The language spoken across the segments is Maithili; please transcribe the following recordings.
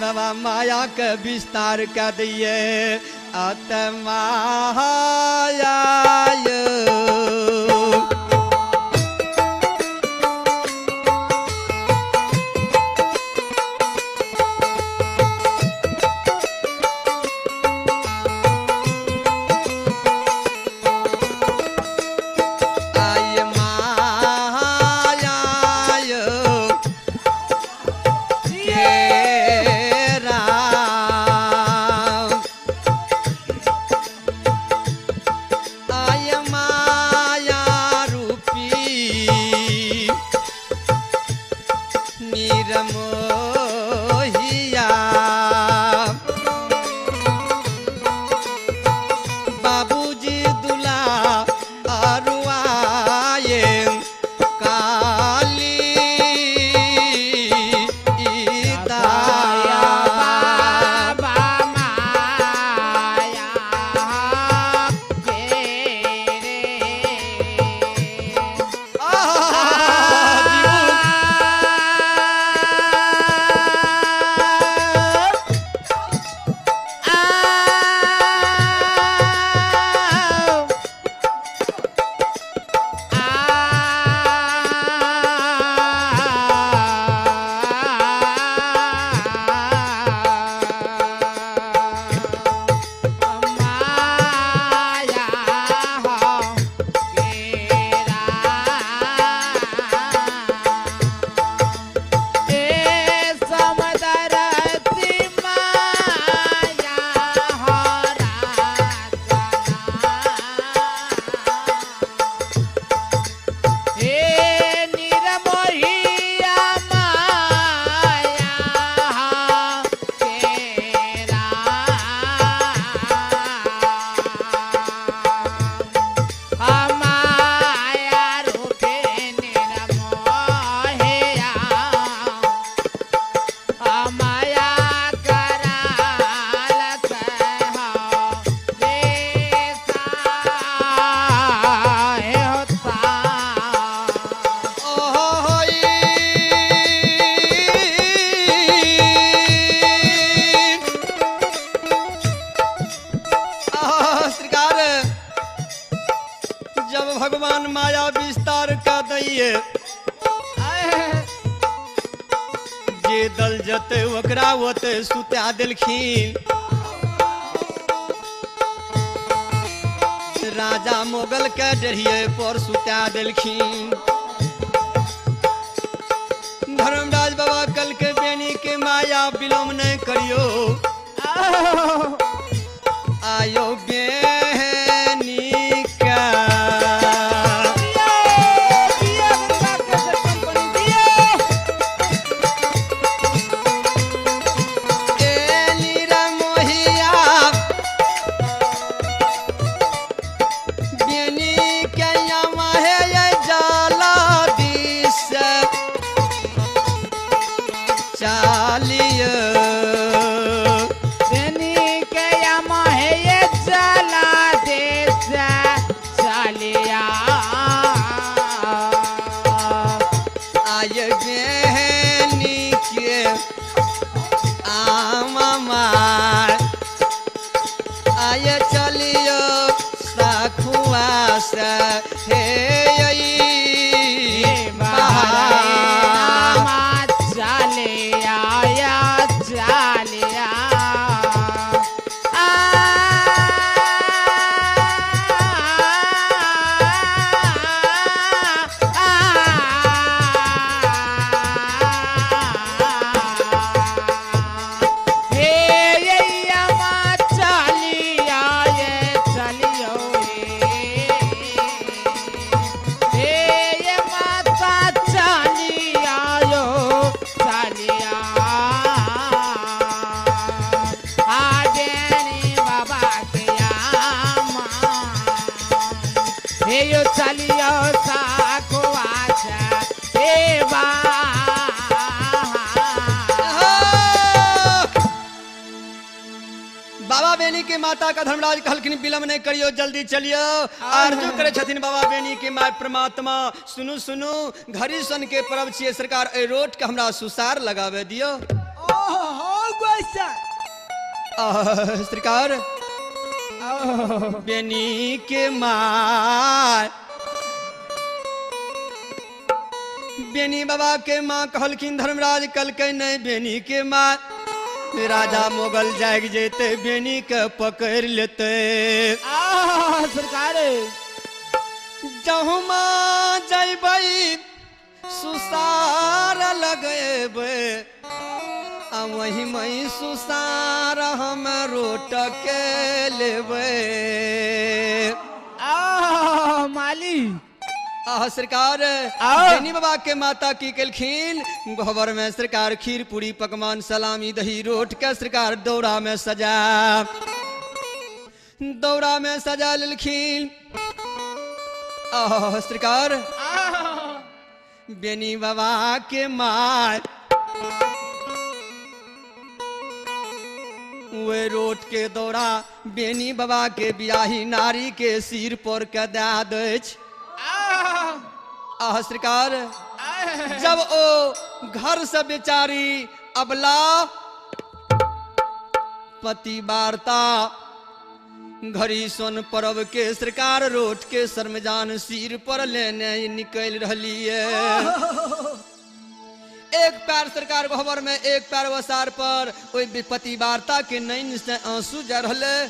बाबा माया के विस्तार कर दिए आत्मा भगवान माया विस्तार का दैये जे दल जते ओकरा ओते सुता देलखिन। राजा मोगल के डरिये पर सुता देलखिन। धर्मराज बाबा कल के बेनी के माया विलोम नहीं करियो आयो बेनी का के माता का धर्मराज कहलखिन विलम्ब नहीं करियो जल्दी चलियो। आरजू करे छथिन बाबा बेनी के my परमात्मा सुनू सुनू घड़ी सन के पर्व छियै सरकार ए रोट के हमरा सुसार लगावे दियो। सरकार बेनी के माँ, बेनी बाबा के माँ कहलखिन धर्मराज कलकै नहीं बेनी के माँ, राजा मोगल जाग जेते बेनी के पकड़ लेते। सरकार जहुमा जैबै सुसार लगेबै, आ वही मई सुसार हम रोट के लेबै। माली आह सरकार बेनी बाबा के माता की केलखिन, गोबर में सरकार खीर पूरी पकवान सलामी दही रोट के सरकार दौरा में सजा, दौरा में सजा लेलखिन। आह सरकार बेनी बाबा के माँ वे रोट के दौरा बेनी बाबा के बियाही नारी के सिर पर के दे दै। आह सरकार जब ओ घर से बेचारी अबला पति वार्ता घड़ी सोन परब के सरकार रोट के शर्मजान सिर पर लेने निकल रही है। एक पैर सरकार गोबर में, एक पैर वसार पर, ओहि पति वार्ता के नैन से आंसू जा रहे।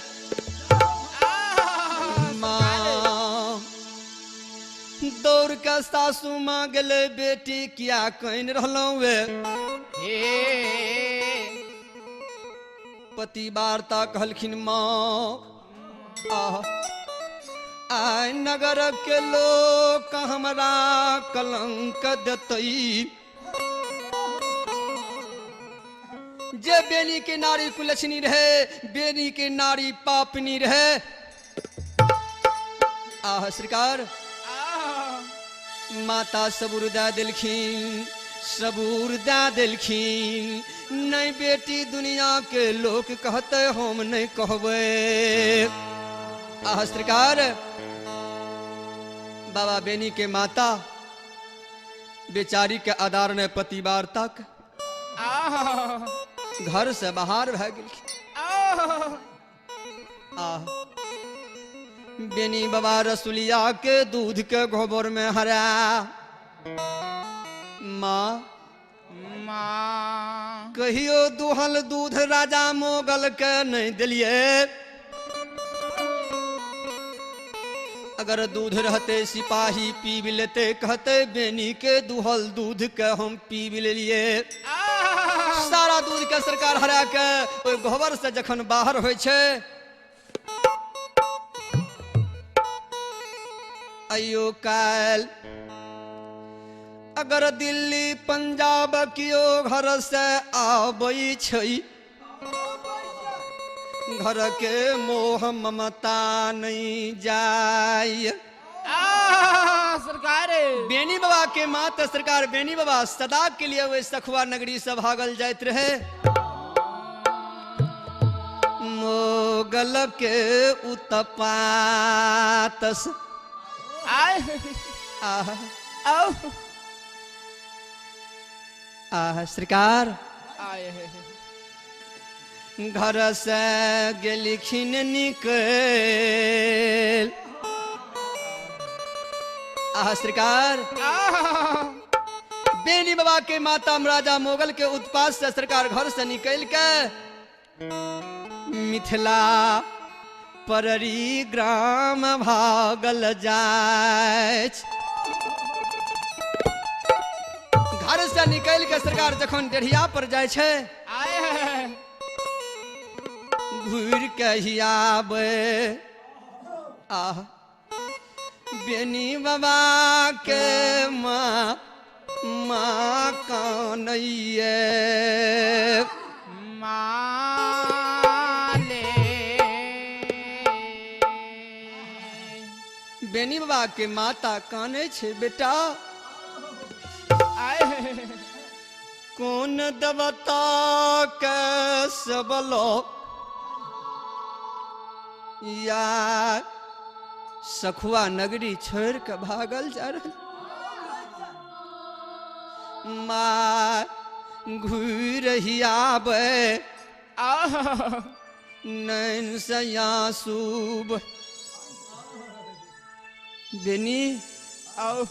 माँ दौड़ के सासू माँ गेले, बेटी किया कन रहलहुँ वे। पति वार्ता कहलखिन माँ आह आइ नगर के लोक हमरा कलंक देतई, जे बेनी के नारी कुलक्षणी रहे, बेनी के नारी पापनी रहे। आह सरकार माता सबूर दे देलखिन, सबूर दे देलखिन, नहीं बेटी दुनिया के लोग कहते हम नहीं कहबे। आह सरकार बाबा बेनी के माता बेचारी के आधार ने पति वार्ता घर से बाहर भऽ गेलखिन। आह बेनी बाबा रसुलिया के दूध के गोबर में हरा। माँ माँ कहियो दुहल दूध राजा मोगल के नहीं दिलिए, अगर दूध रहते सिपाही पी लेते, कहते बेनी के दुहल दूध के हम पी लेलिए। सारा दूध के सरकार हरा के ओहि गोबर से जखन बाहर होइ छै, अयो काल अगर दिल्ली पंजाब कियो घर से आबै छै, घर के मोह ममता नहीं जाय। सरकार बेनी बाबा के माता सरकार बेनी बाबा सदा के लिए वे सखुआ नगरी से भागल जाइत रहे। मोगल के उत्पातस आह आह सरकार घर से गेलखिन निकल। आह सरकार बेनी बाबा के माता राजा मोगल के उत्पात से सरकार घर से निकल के मिथिला पररी ग्राम भागल जाय। घर से निकल के सरकार जखन डेढ़िया पर जाय छै, घूर के ही आबे। आह बेनी बाबा के माँ माँ कानैये माले। बेनी बाबा के माता कानै छै, बेटा कौन देवता के सबलो या सखुआ नगरी छोड़ के भागल जा रहा। माँ घूर ही आबे। आह। नैन से आंसू बेनी। आओ।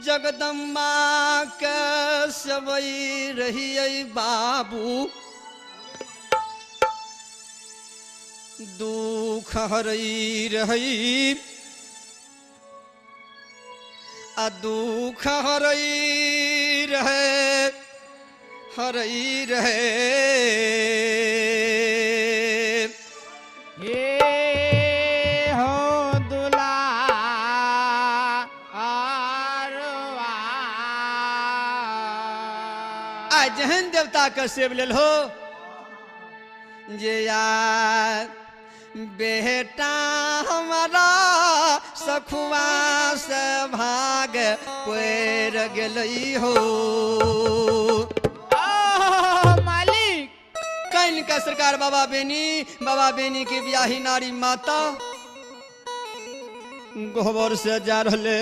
जगदम्बा के सबई रही बाबू, दुख हरई रही आ दुख हरई रहे, हरई रहे। हे हो दुला आरवा। आ जहन देवता के सेव लेल हो जे यार बेटा हमारा सखुआ से भाग पैर गेलई हो। आह, मालिक। कहीं का सरकार बाबा बेनी, बाबा बेनी के ब्याही नारी माता गोबर से जा रहले,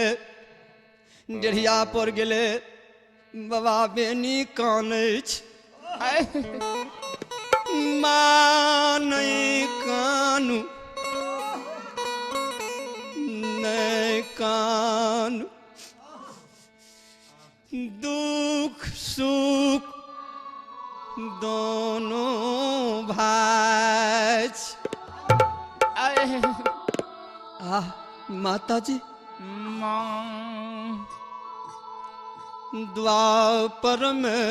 डेढ़िया पर गेले, बाबा बेनी कानै छै। माँ नहीं कानू, नहीं कानू, दुख सुख दोनों भाई। आह माता जी। माँ। द्वापर में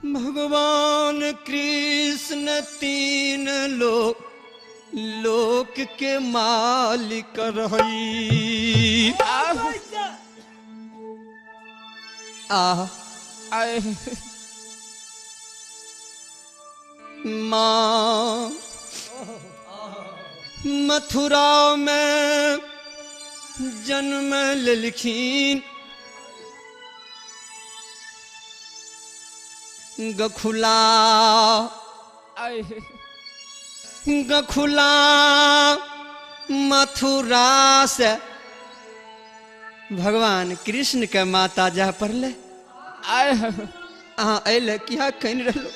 भगवान कृष्ण तीन लोक लोक के मालिक रही। आह। माँ मथुरा में जन्म लेलखिन, गखुला गखुला मथुरा से भगवान कृष्ण के माता जा पड़ले। अहाँ अले किया कनि रहलो?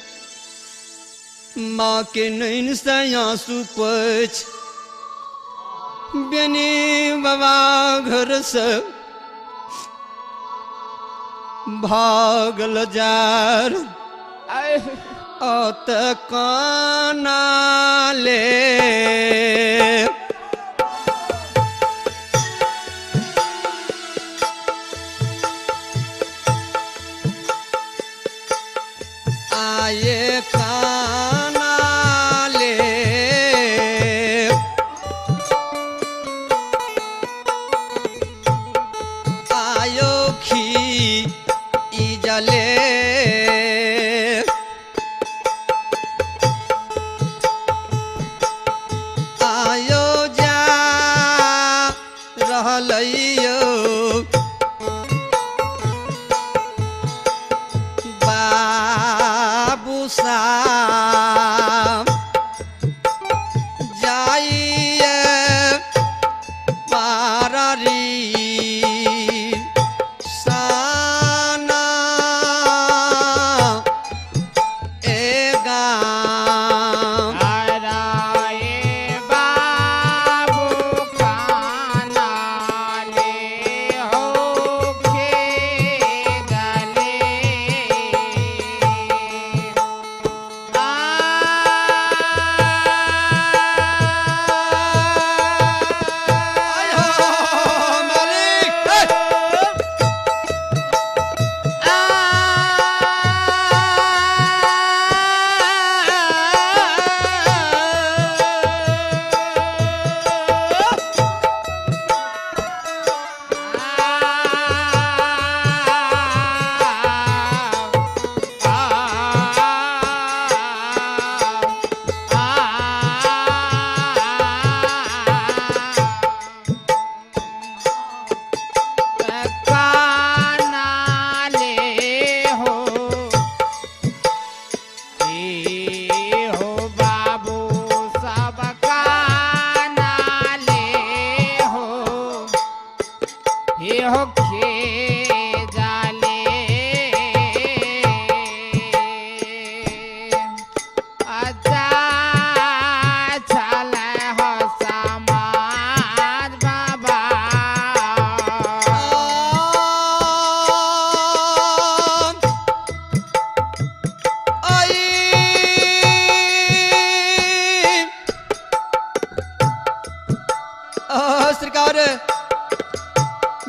माँ के नैन से आंसू पोछ बेनी बाबा घर से भागल जार अत काना ले। आये काना ले आयो खी इजले।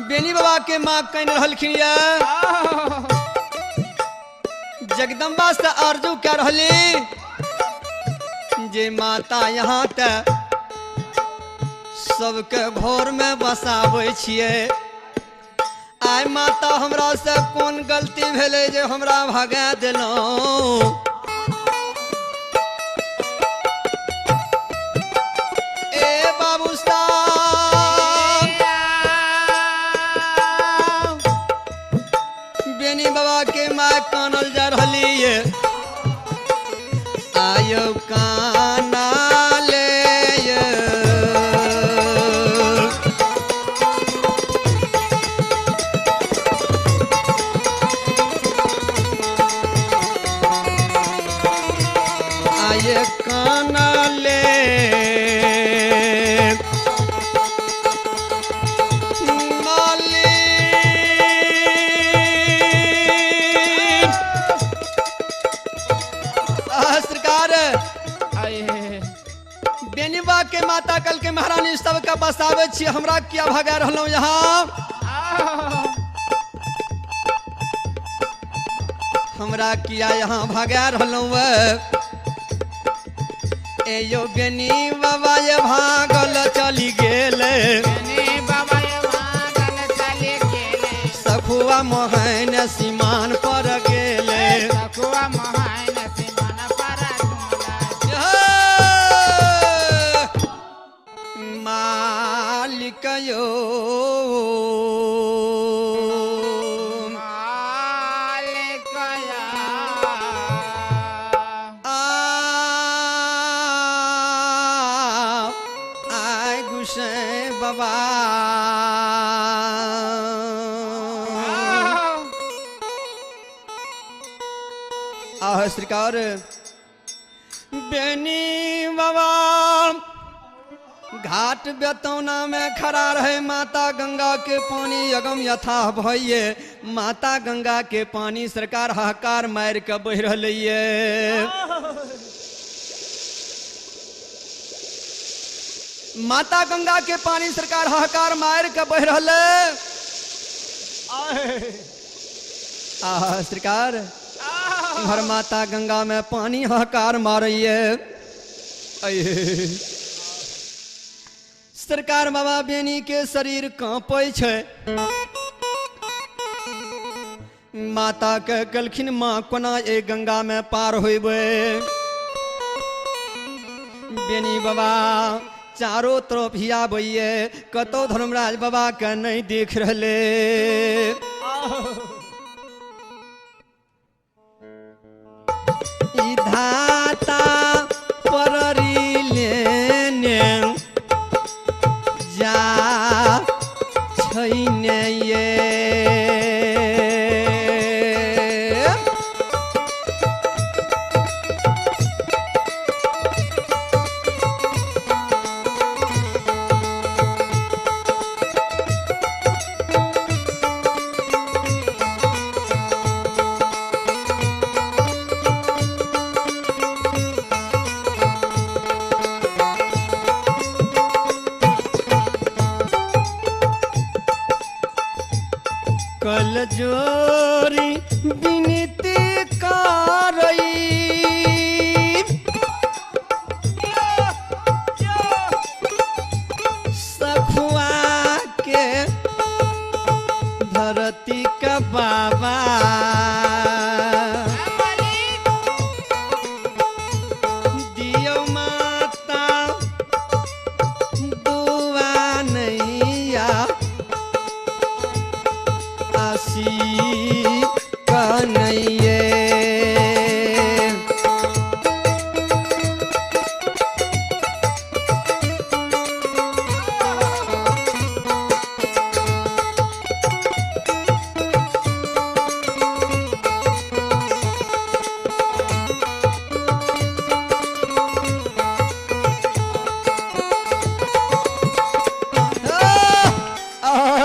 बेनी बाबा के माँ कह रहलखिन ये जगदम्बा से आरजू कह रहली जे माता यहाँ ते सबके घर में बसाबै छियै। आइ माता हमरा से कोन गलती भेलै जे हमरा भगा देलहुँ। ए बाबू साहब बेनी बाबा के माय कानल जा रहली ये आयो काना ले आये काना ले मालिक। सरकार बेनीबा के माता कल के महारानी सबके बसावे छी, हमरा किया भगा रहलहुँ यहाँ, हमरा किया यहाँ भगा रहलहुँ। ए यो बेनी बाबा ये भागल चली गेल, सखुआ मोहन सीमान पर गेल। मालिक यो आय गुसे बाबा आह सरकार बेनी बाबा घाट बेतौना में खड़ा रहे माता गंगा के पानी अगम यथा भइये। माता गंगा के पानी सरकार हाहाकार मार के बहि रहलैये। माता गंगा के पानी सरकार हाहाकार मार के बहि रहलै। आह सरकार हर माता गंगा में पानी हाहाकार मारैये। सरकार बाबा बेनी के शरीर कांपै छै। माता के कहलखिन माँ कोना ए गंगा में पार होइबै। बेनी बाबा चारों तरफ हियाबैये, कतौ धर्मराज बाबा के नहीं देख रहले। ई धाता पररी लेने जा छैने ये कल जोरी विनती करई सखुआ के धरती का बाबा दियो माता दुआ नैया कन्हैये।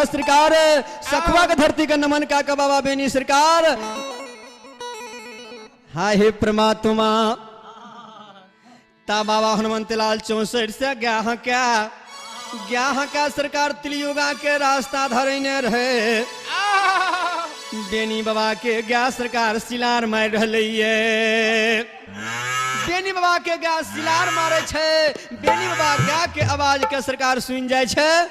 सरकार सखुआ के धरती का नमन का का बाबा बेनी सरकार। हाय हे परमात्मा ता बाबा हनुमंत लाल 64 से गया क्या। ज्ञाह का सरकार त्रियुगा के रास्ता धरने रहे। बेनी बाबा के गाय सरकार सिलार मार रहे। बेनी बाबा के गाय सिलार मारे छे। बेनी बाबा गाय के आवाज के सरकार सुन जाए छे।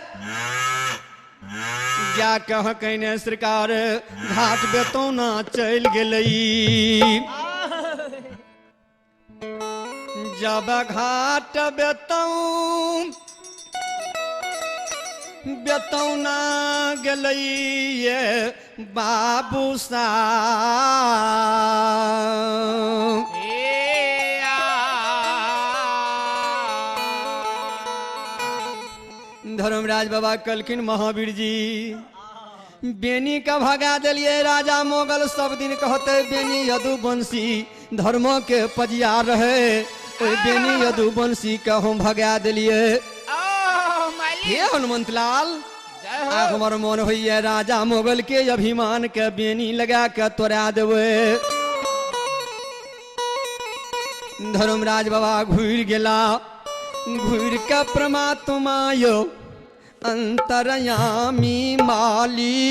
गाय कह कहने सरकार घाट बेतौना चल गेलई। जब घाट बेतौना गेलई बाबू सा धर्मराज बाबा कलखिन महावीर जी बेनी का भगा दिलिए राजा मोगल। सब दिन कहते बेनी यदुवंशी धर्म के पजिया रहे। बेनी यदुवंशी के हम भगा दिलिए। हे हनुमंत लाल हमर मन होइए राजा मोगल के अभिमान के बेनी लगा के तोड़ा देवे। धर्मराज बाबा घूर गेला। घूर के परमात्मा यो अंतरयामी माली।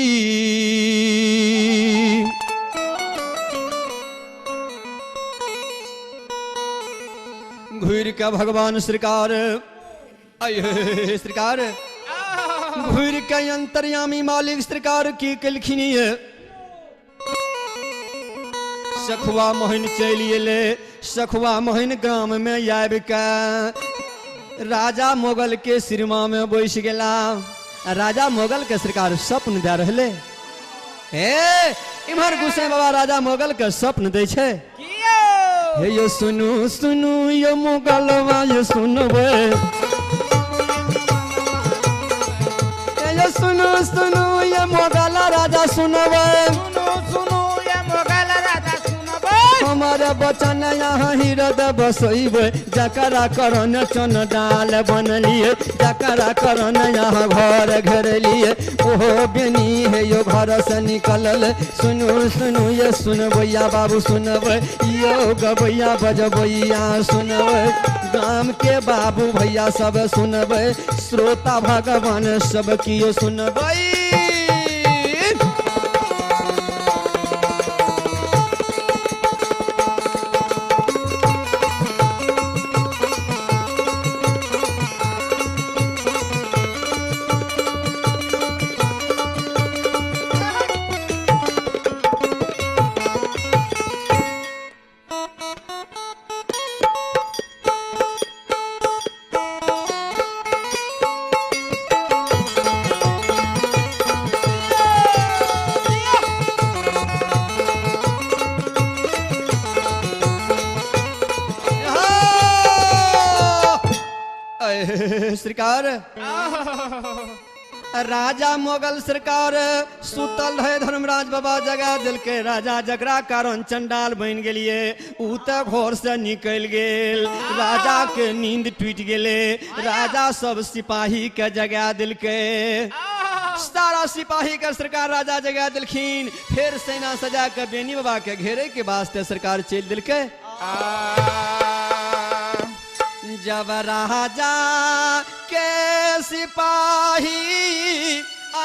घूर के भगवान सरकार सरकार घूर के अंतर्यामी मालिक सरकार की कलखिन सखुआ मोहन चलि एले। सखुआ मोहन ग्राम में आबि के राजा मोगल के सिरमा में बैस गेला। राजा मोगल के सरकार स्वप्न दे रहले। हे इम्हर गुस्से बाबा राजा मोगल के स्वप्न दै छे। हे यो सुनू सुनू यो मोगलवा यो सुनबे। सुनो सुनो ये मोगल राजा सुनबे। सुनो सुनो ये मोगल राजा सुनबे। हमारे बचन यहाँ हृदय बसैबे। जकरा करन चन डाल बनलिए। जकरा करन यहाँ घर घेरलिए। ओहो बेनी हे यो घर से निकलल। सुनो सुनो ये सुनबैया बाबू सुनबे। यो गबैया बजबैया सुनबे। गाम के बाबू भैया सब सुनबे। श्रोता भगवान सब कियो सुनबे। सरकार राजा मोगल सरकार सुतल रहे। धर्मराज बाबा जगा दिलके। राजा जकरा कारण चंडाल बन गेलिए उ तऽ घर से निकल गेल। राजा के नींद टूटि गेले। राजा सब सिपाही के जगा दिलके। सारा सिपाही के सरकार राजा जगा दिलखिन। फिर सेना सजा के बेनी बाबा के घेरे के वास्ते सरकार चलि दिलके। जब राजा के सिपाही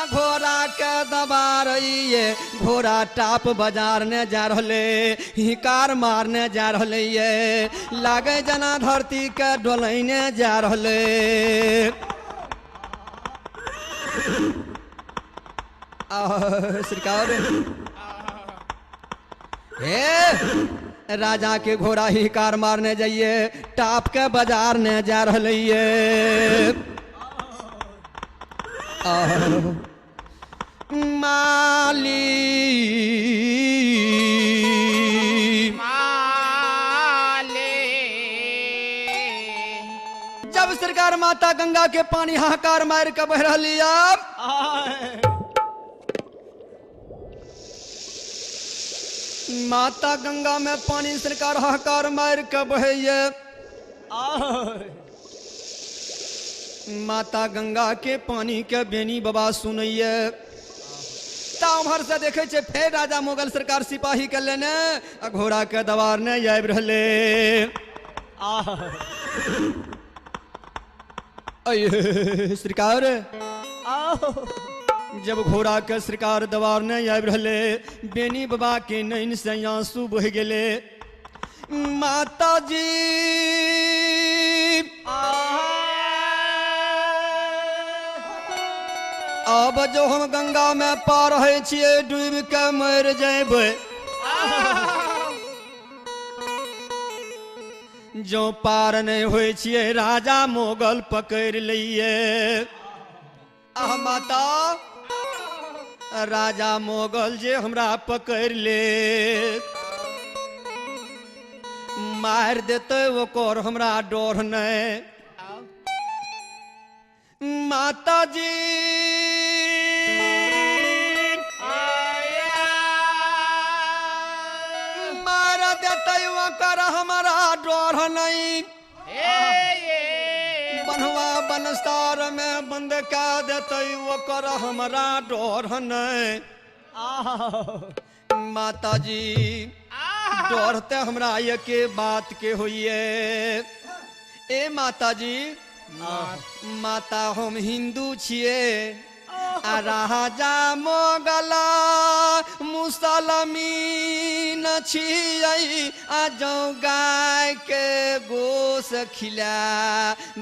घोड़ा के दबा रही, घोड़ा टाप बाजार ने जा रहे, हिकार मारने जा रहे, लागे जना धरती के डोलने जा रहे। सरकार हे राजा के घोड़ा हिकार मारने जाइए, टाप के बाजार ने जा रहे। माली माली जब सरकार माता गंगा के पानी हाहाकार मार के बह रही, माता गंगा में पानी सरकार हाहाकार मार के बहैये। माता गंगा के पानी के बेनी बाबा सुनैये। ता उम्हर से देखे छे फेर राजा मुगल सरकार सिपाही के लेने आ घोड़ा के दवार ने आबि रहले। अये सरकार, जब घोड़ा के सरकार दवार नहीं आबि रहले, बेनी बाबा के नैन से आंसू बहि गेले। माता जी अब जो हम गंगा में पार होइ छियै डूबि के मरि जेबै। जो पार नहीं होइ छियै राजा मोगल पकड़ि लैये। आह माता, राजा मोगल जे हमरा पकड़ि ले मारि देतै ओकर हमरा डर नहीं। माता जी मार देतै ओकर हमरा डर नहीं। बनवा बनसार में बंद कै देतै ओकर हमरा डर नहीं। माता जी डर ते हमरा एके बात के होइए। ए माता जी, माता हम हिंदू छियै आ राजा मोगल मुसलमीन छियै। आ जौ गाय के गोश खिला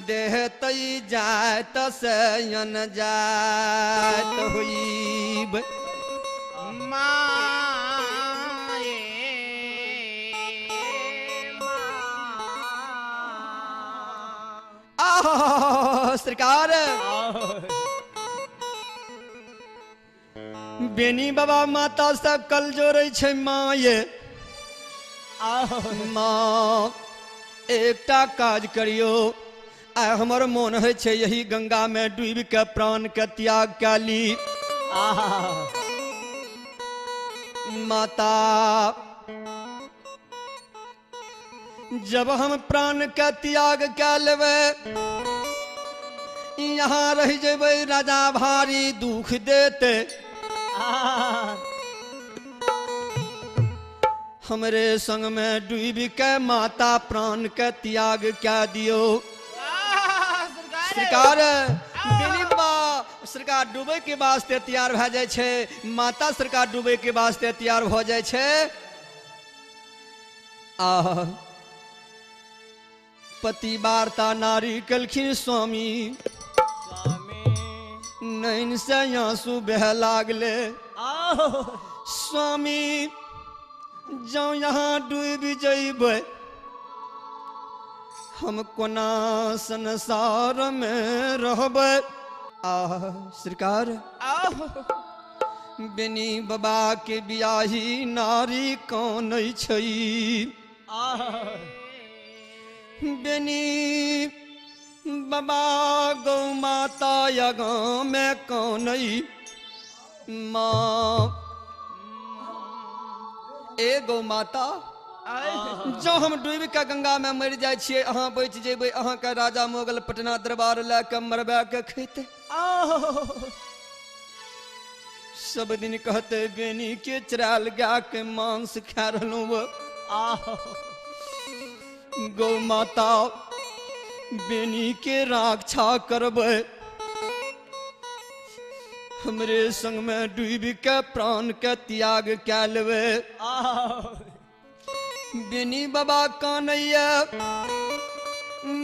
देहतै जात से अनजात होइब। आह सरकार, बेनी बाबा माता सब कल जोड़ै छै। माँ ये माँ एकटा काज करियो, आइ हमर मोन होइ छै यही गंगा में डूबि के प्राण के त्याग कै ली। माता जब हम प्राण के त्याग कै लेबै, यहाँ रहि जेबै राजा भारी दुख देते। हमरे संग में डूबि के माता प्राण के त्याग कै दियो। सरकार बेनी बाबा सरकार डूबे के वास्ते तैयार भए जाइ छै। माता सरकार डूबे के वास्ते तैयार भऽ जाइ छै। आह पति वार्ता नारी कलखिन स्वामी, नैन से आंसू बह लागले। स्वामी जौ यहाँ डूबि जइबै हम कोना संसार में रहबै। आह सरकार, बेनी बाबा के बियाही नारी कौन छै। बेनी बाबा गौ माता आगाँ में कौन माँ। ए गौ माता, जो हम डूबि के गंगा में मरि जाइ छियै अहाँ बचि जेबै। अहाँ के राजा मोगल पटना दरबार लए के मरबा के खैतै। सब दिन कहते बेनी के चरायल गाय के मांस खा रहलहुँ। गौ माता बेनी के रक्षा करबै, हमरे संग में डूबि के प्राण के त्याग कै लेबै। बेनी बाबा कानैया,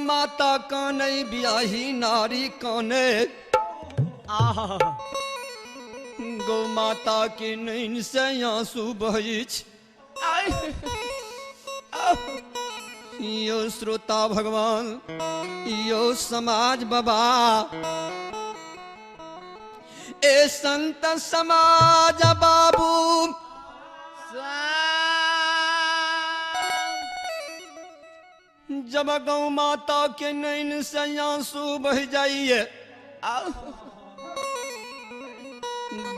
माता कानै, बियाही नारी कानै। गौ माता के नैन से आंसू बहै छै। यो श्रोता भगवान, यो समाज बाबा, ए संत समाज बाबू, जब गौ माता के नैन से आंसू बह जाइए,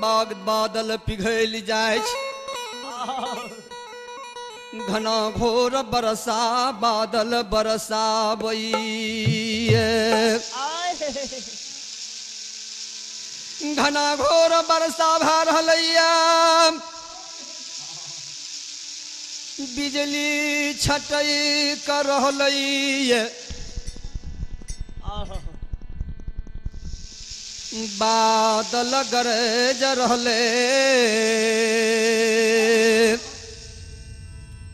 बाग बादल पिघल जाय, घना घोर बरसा बादल बरसाबैये। घना घोर बरसा भए रहलैया, बिजली छटै कर रहलैया। बादल गरज रहले।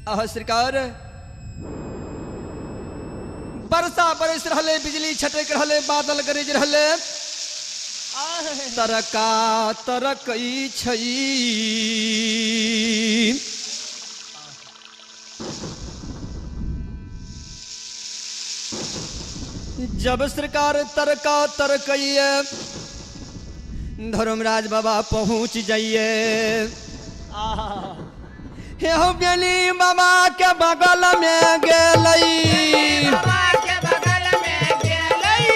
आह सरकार वर्षा बरस रहले, बिजली छटक रहले, बादल गरज रहले, तरका तरकई छई। जब सरकार तरका तरकइए धर्मराज बाबा पहुंच जाइए। हे हो बेली बाबा के बगल में गेलई, बाबा के बगल में गेलई,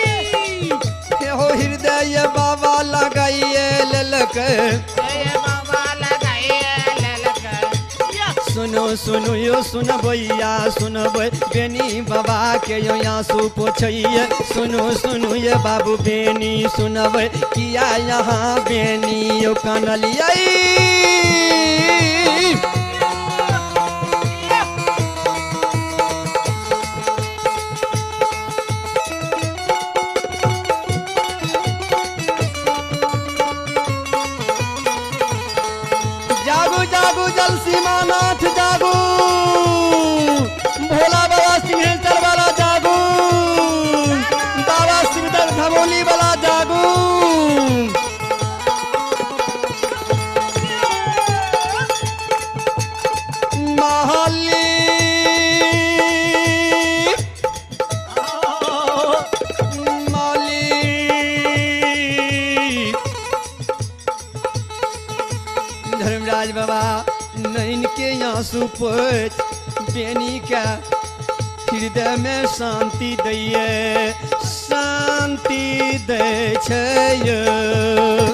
हे हो हृदय बाबा लगाइए ललक, बाबा लगाइए ललक। सुनो सुनो यो सुनबैया सुनबै बेनी बाबा के यो आंसू पोछैये। सुनो सुनो ये बाबू बेनी सुनबै किया यहाँ बेनी यो कनलियै। जागू जागू जल सीमानाथ जागू, भोला बाबा सिंहेश्वर वाला जागू, बाबा शिवदत्त धमोली वाला जागू। महाली माली धर्मराज बाबा नैन के आंसू पोछ बेनी के हृदय में शांति दैये, शांति दै छै।